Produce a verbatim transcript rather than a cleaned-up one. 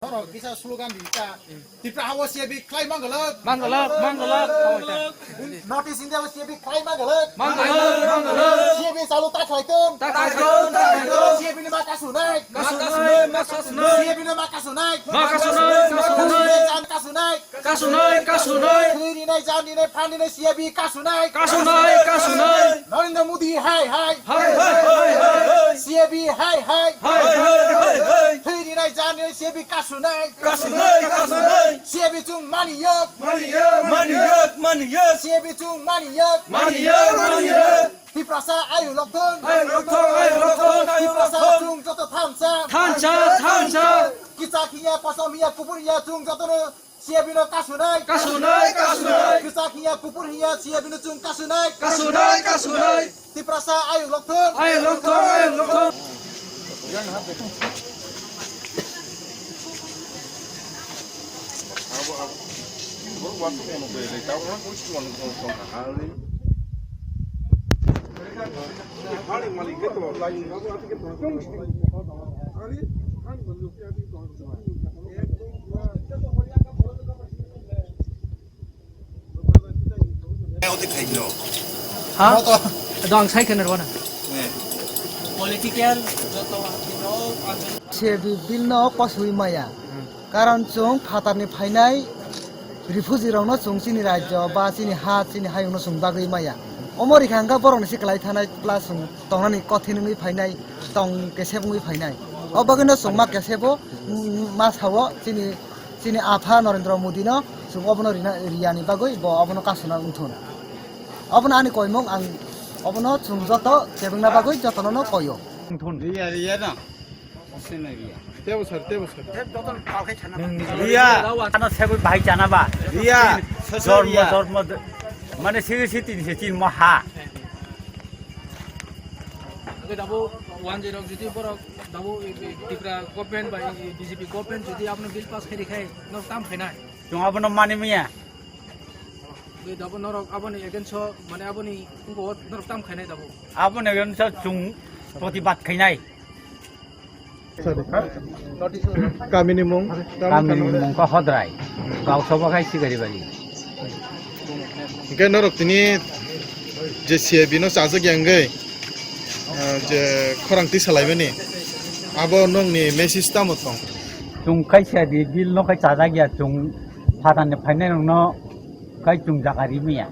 Norok kisa slogan di ta. Tipra hawo C A B khlai mangalak. Mangalak, mangalak. North East India C A B khlai mangalak. Mangalak, mangalak. C A B chalu ta khlai tong. Ta khlai tong, ta khlai tong. C A B ni ma kasunai. Ma kasunai, ma kasunai. C A B ni ma kasunai. Ma kasunai, ma kasunai. Jan kasunai. Kasunai, kasunai. Thwi rinai, jan rinai, phan rinai, C A B kasunai. Kasunai, kasunai. Narendra Modi hai hai. Hai, hai, hai, hai, hai. C A B hai hai. Hai, hai, hai, hai. Thwi rinai, jan rinai, C A B kasunai. Kasunai, kasunai. C A B chwng maniyok. Maniyok, maniyok, maniyok. C A B chwng maniyok. Maniyok, maniyok. Tiprasa ayuk lokthung. Ayuk lokthung, ayuk lokthung, ayuk lokthung. Tiprasa chwng joto thansa. Thansa, thansa. Kichak hiya, kosom hiya, kubur hiya, chwng jotono C A B no kasunai. Kasunai, kasunai. Kichak hiya, kubur hiya, C A B no chwng kasunai. Kasunai, kasunai. Tiprasa ayuk lokthung. Ayuk lokthung, ayuk lokthung. Ha? Dong, sai kena rwana. Political joto C A B bill no kosui maya. Karon chwng phatarni phainai refugee rokno chwng chini rajyo ba chini ha, chini hayungno chwng bagwi maya. Omo rikha hwnkha borokni se kwlai thanai plus chwng tongnani kothin wngwi phainai, tong kesep wngwi phainai. O bagwino chwng ma kesebo, mm, ma sao chini, chini apha Narendra Modi no chwng obono rina, riyani bagwi bo obono kasuna wngthun. Obono ani koimung, ang obono chwng joto kebengna bagwi jotono no koyo. Riya, riya na. Tebo sir, tebo sir. Riya. Ano sebo bahai chana ba. Riya. Jormo, jormo, mane sigi si tin se tin mo ha. Oke, dabo one zero jodi borok dabo Tripura government ba B J P government jodi abono bill pass khairi khai, no tam khainai. Chwng abono mani maya. Oke, dabo norok aboni against o, mane aboni ungo norok tam khainai dabo. Aboni against o chwng protibad khainai. Kamini mung, kamini mung khe Hodrai, Gausaba khai Sigaribari. Hingke norok tini je C A B no chajak ya hingke, ah, je khorang twi salaimani, abo nongni message tamo tong? Chwng khai C A B bill no khai chajak ya, chwng phatarni phainai rokno khai chwng jaga rimaya.